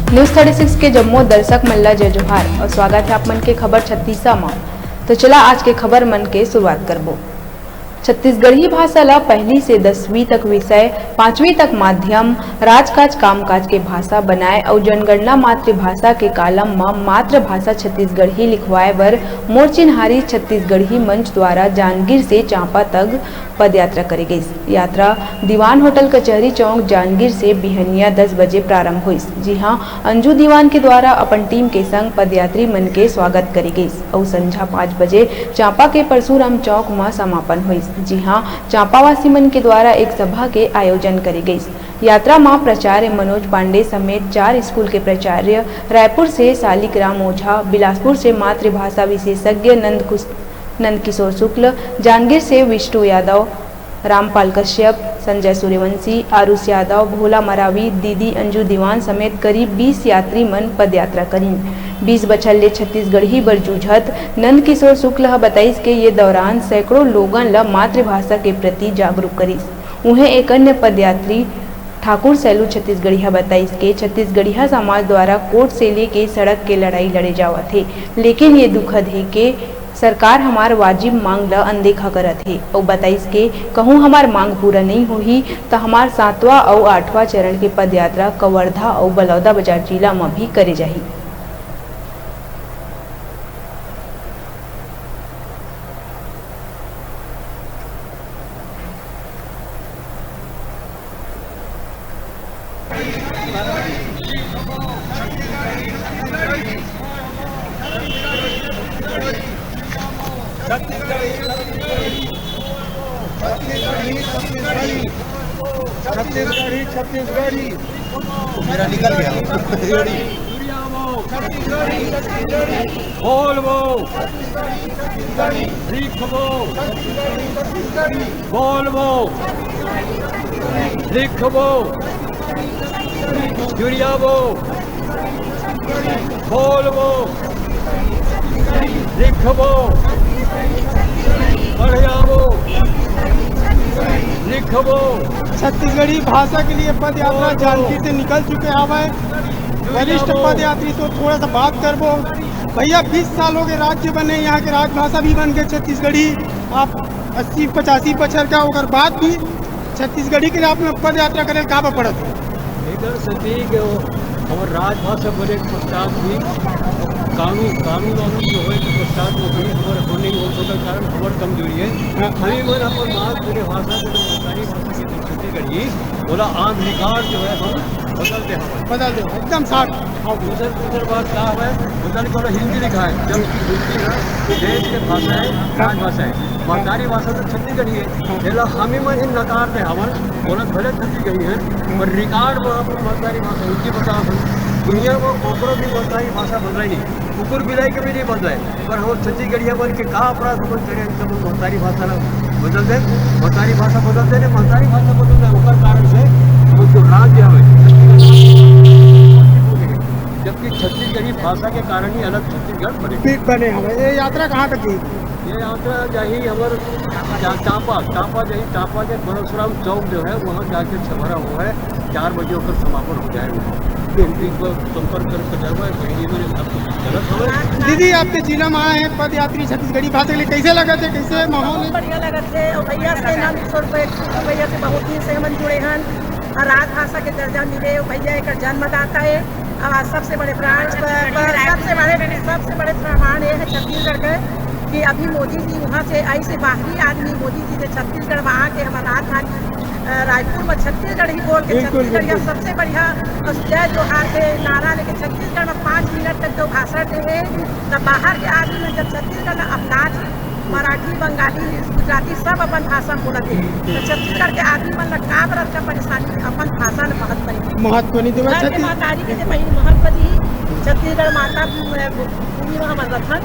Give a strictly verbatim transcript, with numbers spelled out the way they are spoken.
News thirty six के जम्मो दर्शक मन ला जय जोहार और स्वागत है आप मन के खबर छत्तीसा म। तो चला आज के खबर मन के शुरुआत करबो। छत्तीसगढ़ी भाषा ला पहली से दसवीं तक विषय, पांचवीं तक माध्यम, राजकाज कामकाज के भाषा बनाए अउ जनगणना मातृभाषा के कालम म मातृभाषा छत्तीसगढ़ी लिखवाए बर मोर चिन्हारी छत्तीसगढ़ी मंच द्वारा जांजगीर से चांपा तक पदयात्रा करे गइस। यात्रा दीवान होटल कचहरी चौक जांजगीर से बिहनिया दस बजे प्रारंभ होइस, जिहां अंजू दीवान के द्वारा अपन टीम के संग पदयात्री मन के स्वागत करे गइस अउ संझा पाँच बजे चांपा के परशुराम चौक म समापन होइस, जिहां चांपावासी मन के द्वारा एक सभा के आयोजन करे गइस। यात्रा म प्राचार्य मनोज पांडे समेत चार स्कूल के प्राचार्य, रायपुर से शालिक राम ओझा, बिलासपुर से मातृभाषा विशेषज्ञ नंद कुस-, नंद किशोर शुक्ल, जांजगीर से विष्णु यादव, रामपाल कश्यप, संजय सूर्यवंशी, आरुष यादव, भोला मरावी, दीदी अंजू दीवान समेत करीब बीस यात्री मन पदयात्रा करिन। बीस बछर ले छत्तीसगढ़ी बर जूझत नंद किशोर शुक्ल ह बताइस के ये दौरान सैकड़ों लोगन ल मातृभाषा के प्रति जागरूक करिस। उहें एक अन्य पदयात्री ठाकुर सैलू छत्तीसगढ़िया बताइस के छत्तीसगढ़िया समाज द्वारा कोर्ट से लेके सड़क के लड़ाई लड़े जावत हे, लेकिन ये दुखद हे के सरकार हमार वाजिब मांग ल अनदेखा करत हे अउ बताइस के कहूं हमार मांग पूरा नइ होही, त हमार सातवां अउ आठवां चरण के पदयात्रा कवर्धा अउ बलौदाबाजार जिला म भी करे जाही। छत्तीसगढ़ी, छत्तीसगढ़ी, छत्तीसगढ़ी। मेरा निकल गया। बोलबो, लिखबो, बोलबो, लिखबो, जुरियाबो, बोलबो, लिखबो, पढ़ियाबो, लिखबो। छत्तीसगढ़ी भाषा के लिए पद यात्रा जानकी से निकल चुके हवय। वरिष्ठ पद यात्री तो थोड़ा सा बात करबो। भैया, बीस साल हो गए राज्य बने, यहाँ के राजभाषा भी बन गए छत्तीसगढ़ी। आप अस्सी पचासी बछर का, ओकर बाद भी छत्तीसगढ़ी के लिए आप लोग पद यात्रा करे का बा पड़त? एकर सेती के हमर राजभाषा बने के पश्चात भी कानून, कानून वानून जो होए के पश्चात में भी हमर होने के ओकर कारण हमर कमजोरी है। हाँ। हमी मन अपन मातृभाषा के जो सरकारी भाषा के जो छत्तीसगढ़ी, ओला अंगीकार जो है हम बदल दे हवय। बदल दे, एकदम साफ। हाँ। दूसर, दूसर बात का है, बदल के ओला हिंदी लिखा है, जबकि हिंदी ना देश के भाषा है, राजभाषा है। महतारी भाषा तो छत्तीसगढ़ी है। हाँ। एला हमी मन ही नकार दे हवन, ओला भले छत्तीसगढ़ी है, पर रिकॉर्ड में अपन महतारी भाषा हिंदी बता हवन। दुनिया में कोकरो भी महतारी भाषा बदलाई नहीं, कुकुर बिलाई के भी नहीं बदलाए। पर हमर छत्तीसगढ़िया मन के का अपराध हमन करे, हमन महतारी भाषा ला बदल दे, महतारी भाषा बदल दे, महतारी भाषा बदल दे, ओकर कारण से हमर जो राज्य हवे, जबकि छत्तीसगढ़ी भाषा के कारण ही अलग छत्तीसगढ़ बने। बने हवे। ये यात्रा कहाँ तक गई? ये यात्रा जाही हमर चा-, चांपा, चांपा जाही, चांपा के परशुराम चौक जो है, वहाँ जाके छबरा हुआ है। चार बजे ओकर समापन हो जाए। हम भी एक बार संपर्क कर, कर जाबो, कहीं नहीं मेरे साथ कुछ गलत हो। दीदी, आपके जिला में आए हैं पद यात्री छत्तीसगढ़ी भाषा के लिए, कैसे लगा थे, कैसे माहौल है? बहुत बढ़िया लगा थे। और भैया से नाम किशोर भैया से बहुत दिन से हमन जुड़े हैं और राजभाषा के दर्जा मिले। और भैया एक जन्मदाता है और आज सबसे बड़े ब्रांच पर, पर सबसे बड़े, सबसे बड़े प्रमाण ये है छत्तीसगढ़ के कि अभी मोदी जी वहाँ से ऐसे बाहरी आदमी मोदी जी के छत्तीसगढ़ में आके हमारा राजधानी अ, रायपुर में छत्तीसगढ़ी बोल के बिल्कुल, छत्तीसगढ़िया बिल्कुल। सबसे बढ़िया अस-, जय जोहार के नारा लेके छत्तीसगढ़ में पाँच मिनट तक जो भाषण देवे, तब बाहर के आदमी में जब छत्तीसगढ़ में अपना मराठी, बंगाली, गुजराती सब अपन भाषा में बोलत हे, तो छत्तीसगढ़ के आदमी मन ला का बरत का परेशानी, अपन भाषा में महत्व नहीं। महत्व नहीं देवे, घर के छत्तीस- महतारी के जे पहली महत्व दी, छत्तीसगढ़ माता भूमि में हमर रथन,